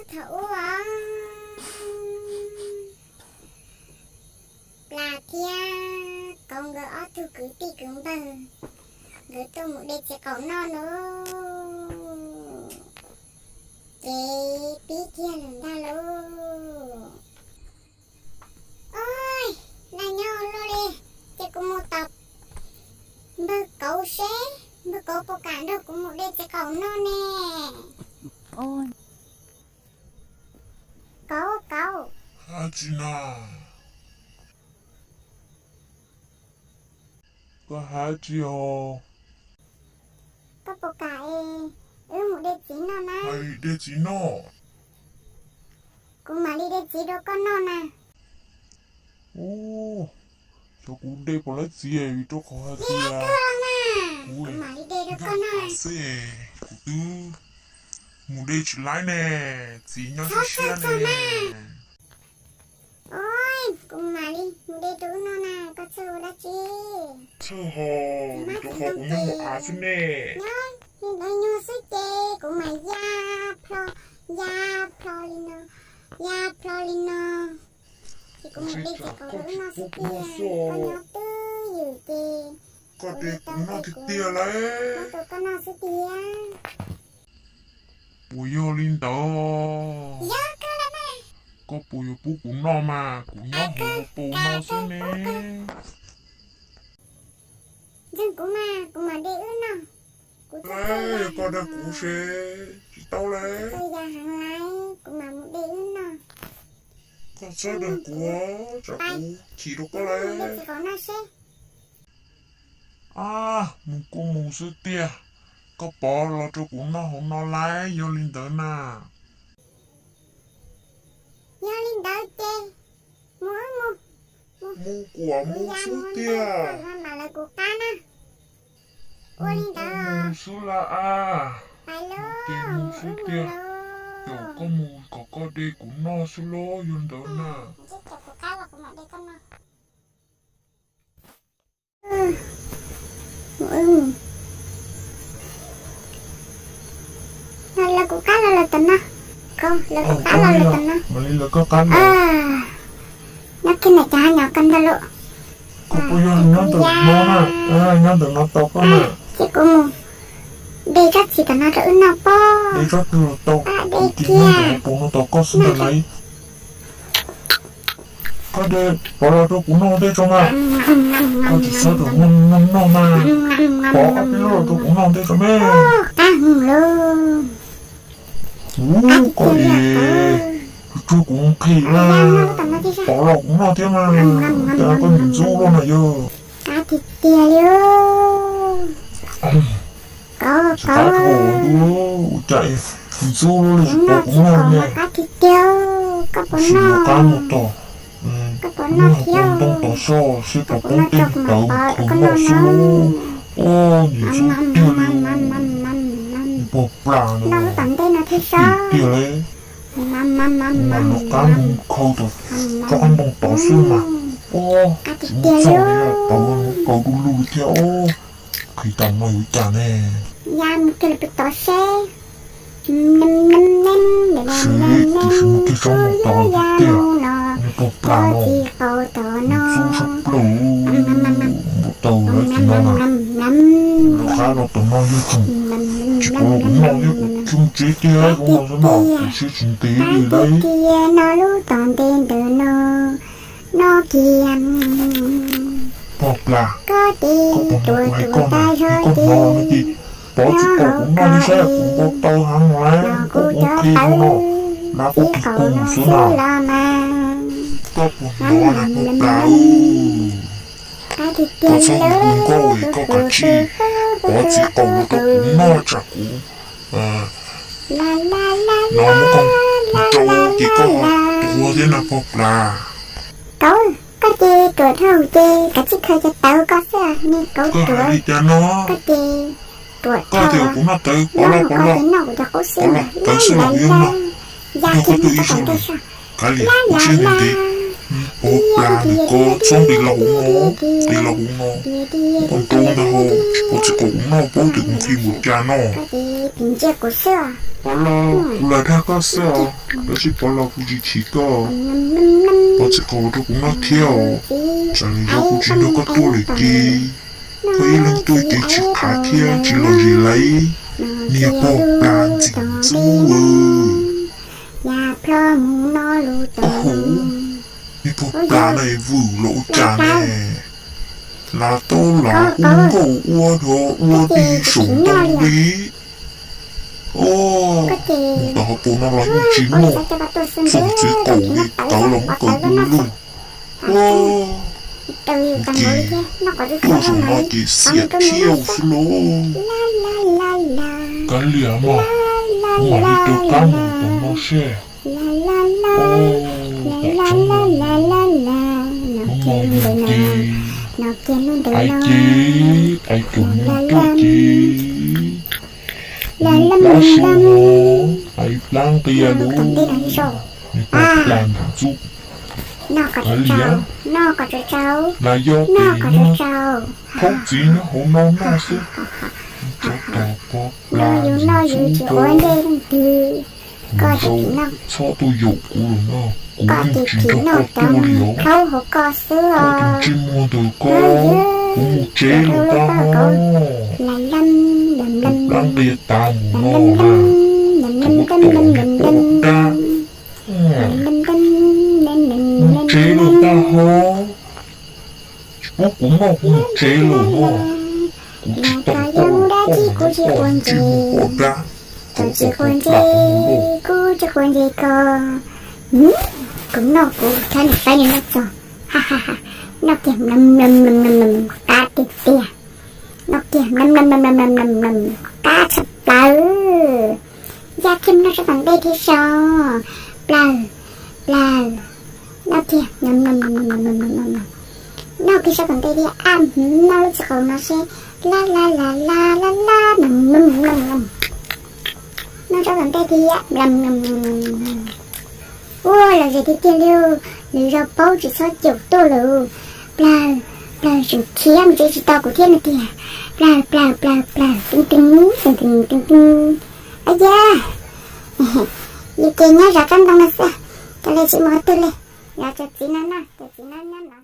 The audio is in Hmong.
Thaum ub, Plas thiab Kauv nkawd ob tug kwv tij kwv npawg, nkawd tuaj mus de txiv qaum noj no, ces pib kiag lawm ntag lauj. Oj, nag nyob luaj li, ces kuv mus tom npawg Kauv seb npawg Kauv puas kam nrog kuv mus de txiv qaum noj ne. Kauv, Kauv. Hais tsis na. Koj hais tsis os. Koj puas kam es wb mus de txiv noj na? Hais de txiv noj. Kuv mam li de txiv rau koj noj na. Ub, xyov kuv de puas laib txiv vim rau qhov hais tias kuv mam li de rau koj noj xwb, kuv twb mus de tsis laib ne, txiv nyob siab siab ne. Oj, kuv mam li mus de rau wb noj na, koj txhawj ua dab tsi? Txhawj hos, vim rau qhov kuv nyob hauv av xwb ne. Nyob li ntawd nyuag xwb ces kuv mam ya plho, ya plho li no, ya plho li no. Ces kuv mus de txiv qaum rau wb noj xwb tiag, koj nyob twj ywm ces koj de kuv noj tiag tiag lauj. Koj noj xwb tiag. Puas yog li ntawd? Koj puas yuav pub kuv noj mas kuv nyob hauv hauv paus no xwb ne. Ntseeg kuv mas, kuv mam de wb noj. Kuv txhawj, koj dag kuv seb tsis tau lauj. Txhawj ya heev lawm, kuv mam mus de wb noj. Koj txhob dag kuv, tsam kuv chim rau koj lauj. Ab, mus kuj mus xwb tiag, koj pov los rau kuv noj hauv no lauj, yog li ntawd na. Yog li ntawd ces mus, mus, mus kuam mus xwb tiag. Mam lawv kuv qab na. Ua li ntawd mus xwb lauj. Ces mus xwb tiag, caum koj mus kom koj de kuv noj xwb lauj, yog ntawd na. Lawv kuv qab los lawv tom no. Lawv kuv qab los lawv tom no. Nyob kiag ntawm cov hav nyom ko ntag lauj. Koj puas yog nyob ntawm no na? Nyob ntawm no tos koj na. Ces kuv mus de tsob txiv tom no rau wb noj pob. De tsob twg los tau, kuv cia nyob ntawm hauv paus no tos koj xwb ntag lauj. Koj de pov los rau kuv noj ua ntej tso mas. Koj tsis txhob rau noj noj mas. Pov ob peb lub los rau kuv noj ua ntej tso me. Ub, koj es, tsuag kuv nqhis na. Pov los kuv noj thiab mas. Cas koj ntxub luaj na yog. Tsis qab rau ua cas ntxub luaj li tsis pov kuv noj ne. Sim mus qab mus tom, muab hauv paus ntoo tom soj seb puas poob tej tawv khaws noj xwb. Ub, ntxub tiag li. Pog plas no, tiag li. Mas los qab mus khaws tom tsob qab ntoo tod xwb mas. Ub, tsis muaj txog li, tawv kaw du lug thiab. Ub, qhis tas no yuav cas ne? Seb, tiam sis mus kiag tsob ntoo tod tiag, nws pog plas no, ntxub sab plaws, npau taws lawm tim no na. Los qab los tom no yog tseem tsis pov los kuv noj thiab kuv khiav mus tsev tiag, kuv no xwb no kuv siab tsis ntev li lauj. Pog plas, koj puas hnov kuv hais koj na? Yog koj hnov no ces pov tsis kom kuv noj li saib kuv npau taws heev lawm, kuv qhia no, lab kuv qhia kuv xwb na. Koj puas hnov na pog plas? Koj txhob hu nkauj es koj kav tsij pov txiv qaum los rau kuv noj tsam kuv no muab koj rau ces koj tuag thiab na pog plas. Kauv, koj ces ruam dhau ces kav tsij khaws cov tawv koj xwb, niag kauv ruam. Koj ces ruam dhau. Koj tias kuv noj tawv, pov los, pov los, pov los, tawv xwb los kuv yuav noj. Yog koj tuaj ib zaug lawm, kav liam kuv siab ntev ntev. Pov plas ntawm ko txhob nqis los hauv no, nqis los hauv no, koj nrau ntag hos, tsis pov txiv qaum kuv noj, paub tias kuv nqhis mus cas no. Pov los, kuv los dag koj xwb os, tab sis Pov los kuv tsis chim koj. Pov txiv qaum rau kuv noj thiab os, tsam nws yog kuv tsis nrog koj tuaj lawm ces koj ib leeg tuaj ces tsis qab thiab tsis lom zem li. Niag pov plas ntxim ntxub. Au, niag pov plas no vwm los ua cas ne? Lav taub lav ub nkauj ua dhau ua dig saum ntoo li. Mus tom hauv paus no los yeej tsis muaj, txog txiv qaum li tawv los muab kaw du lug. Ces tuaj zaum no ces xiam thiab xwb lauj. Kav liam mas, kuv mam li rov qab mus tom no seb. Tom tseeb no, hnub no yog ces, ais ces, ais tsaus ntuj tuaj ces, nws plab su hos, ais plab nqia lauj, nws pov plas ntxim ntxub. Kav liam, los yog ces nws thaub txiv nyob hauv no noj xwb. Cov pov plas ntxim ntxub ko, txhob tuaj yaum kuv lawm no, kuv yeej tsis nrog koj tuaj li os. Koj tus ntsej muag ntawm ko, kuv mus tsev lawm ntag hos. Tus plab nqia tas mus no na, kuv tuam niag poj dab. Mus tsev lawm ntag hos. Tsis pub kuv noj, kuv mus tsev lawm no. Kuv tsis tau koj, koj mus nrog koj tus ntsej muag poj dab, koj tus poj dab mus lauj. Kuv tsis quav ntsej ko, kuv noj kuv thiab nws saib nws noj txog. Noj kiag mlom mlom mlom mlom, qab tiag tiag. Noj kiag mlom mlom mlom mlom mlom, qab tshaj plaws. Ya kiag mus noj sab tom ntej thiab so. Plaws, plaws. Noj kiag, noj kiag sab tom ntej thiab, ab, noj lub txiv qaum no seb. La la la la la la, noj sab tom ntej thiab. Ua los zem tiag tiag li, lwm zaus paub tsis txhob caum tuaj lawm. Plaws, plaws, tseem khiav mus tsev tsis tau kuv thiab no tiag. Plaws, plaws, plaws, plaws, tee tee, tee tee, tee tee. Ab ya, yus ces nyob zov tsob ntoo no xwb, cov li tsis mus qhov twg li. Yog cov txiv no noj, cov txiv no nyob no.